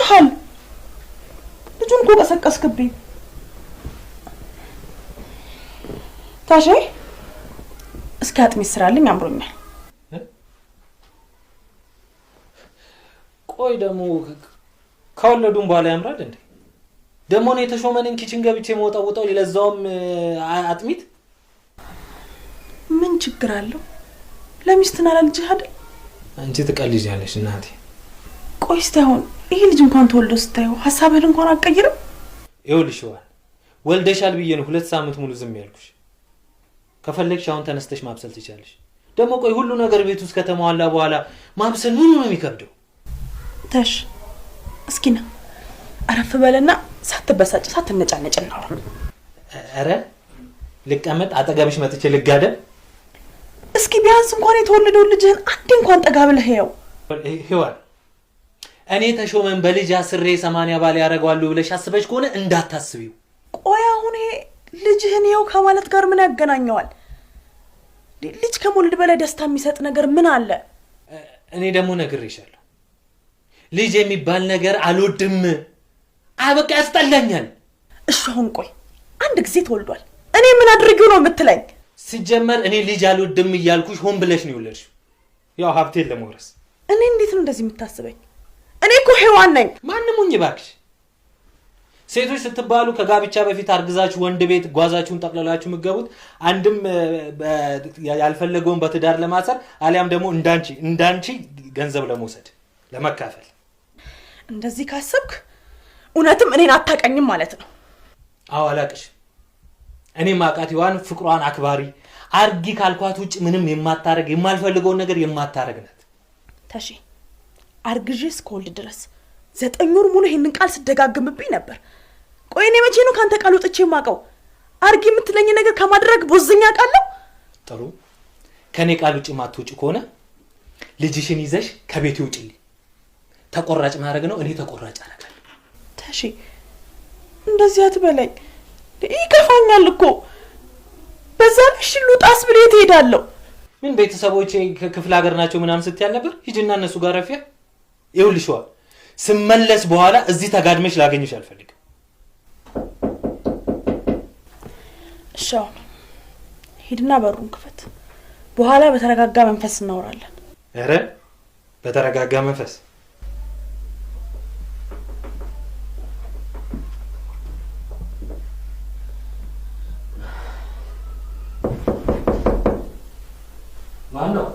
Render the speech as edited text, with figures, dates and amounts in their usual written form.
ሆነሃል? ልጁን እኮ ቀሰቀስክብኝ። ታሼ እስኪ አጥሚት ስራልኝ፣ አምሮኛል። ቆይ ደግሞ ከወለዱም በኋላ ያምራል እንዴ? ደግሞ ነው የተሾመንን kitchen ገብቼ መወጣወጣው ለዛውም አጥሚት። ምን ችግር አለው? ለሚስትና ለልጅህ አይደል? አንቺ ትቀልጃለሽ እናቴ። ቆይ እስቲ አሁን ይሄ ልጅ እንኳን ተወልዶ ስታየው ሀሳብህን እንኳን አትቀይርም? ይኸውልሽ ወልደሻል ብዬ ነው 2 ሳምንት ሙሉ ዝም ያልኩሽ። ከፈለግሽ አሁን ተነስተሽ ማብሰል ትችያለሽ። ደግሞ ቆይ ሁሉ ነገር ቤት ውስጥ ከተሟላ በኋላ ማብሰል ምኑ ነው የሚከብደው? ተሽ እስኪ ና አረፍ በለና ሳትበሳጭ ሳትነጫነጭ እናውራ። ኧረ ልቀመጥ፣ አጠገብሽ መጥቼ ልጋደም? እስኪ ቢያንስ እንኳን የተወለደው ልጅህን አንዴ እንኳን ጠጋ ብለህ እየው። ሔዋን እኔ ተሾመን በልጅ አስሬ 80 ባል ያደርገዋለሁ ብለሽ አስበሽ ከሆነ እንዳታስቢው። ቆይ አሁን ይሄ ልጅህን ይኸው ከማለት ጋር ምን ያገናኘዋል? ልጅ ከመውለድ በላይ ደስታ የሚሰጥ ነገር ምን አለ? እኔ ደግሞ ነግሬሻለሁ፣ ልጅ የሚባል ነገር አልወድም። አበቃ፣ ያስጠላኛል። እሺ አሁን ቆይ አንድ ጊዜ ተወልዷል፣ እኔ ምን አድርጊው ነው የምትለኝ? ሲጀመር እኔ ልጅ አልወድም እያልኩሽ ሆን ብለሽ ነው የወለድሽው፣ ያው ሀብቴን ለመውረስ። እኔ እንዴት ነው እንደዚህ የምታስበኝ? እኔ እኮ ሔዋን ነኝ። ማንም ሁኚ እባክሽ። ሴቶች ስትባሉ ከጋብቻ በፊት አርግዛችሁ ወንድ ቤት ጓዛችሁን ጠቅልላችሁ የምትገቡት አንድም ያልፈለገውን በትዳር ለማሰር አሊያም ደግሞ እንዳንቺ ገንዘብ ለመውሰድ ለመካፈል። እንደዚህ ካሰብክ እውነትም እኔን አታቀኝም ማለት ነው። አዎ አላቅሽ። እኔ ማቃት ሔዋን ፍቅሯን አክባሪ፣ አርጊ ካልኳት ውጭ ምንም የማታረግ የማልፈልገውን ነገር የማታረግ ናት። ተሺ አርግዤ እስከወልድ ድረስ 9 ወር ሙሉ ይሄንን ቃል ስደጋግምብኝ ነበር። ቆይ እኔ መቼ ነው ካንተ ቃል ወጥቼ የማውቀው? አርጊ የምትለኝ ነገር ከማድረግ ቦዝኛ ቃለሁ። ጥሩ፣ ከኔ ቃል ውጪ ማትወጪ ከሆነ ልጅሽን ይዘሽ ከቤቴ ውጪልኝ። ተቆራጭ ማድረግ ነው፣ እኔ ተቆራጭ አደርጋለሁ። ተሺ እንደዚህ አትበለኝ፣ ይከፋኛል እኮ። በዛ ላይ እሺ ልውጣስ ብለህ የት እሄዳለሁ? ምን ቤተሰቦቼ ክፍለ ሀገር ናቸው ምናምን ስትይ አልነበር? ሂጂና እነሱ ጋር ረፊያ። ይኸውልሽ ስመለስ በኋላ እዚህ ተጋድመሽ ላገኝሽ አልፈልግም። እሺ አሁን ሂድና በሩን ክፈት። በኋላ በተረጋጋ መንፈስ እናወራለን። ኧረ በተረጋጋ መንፈስ ማን ነው?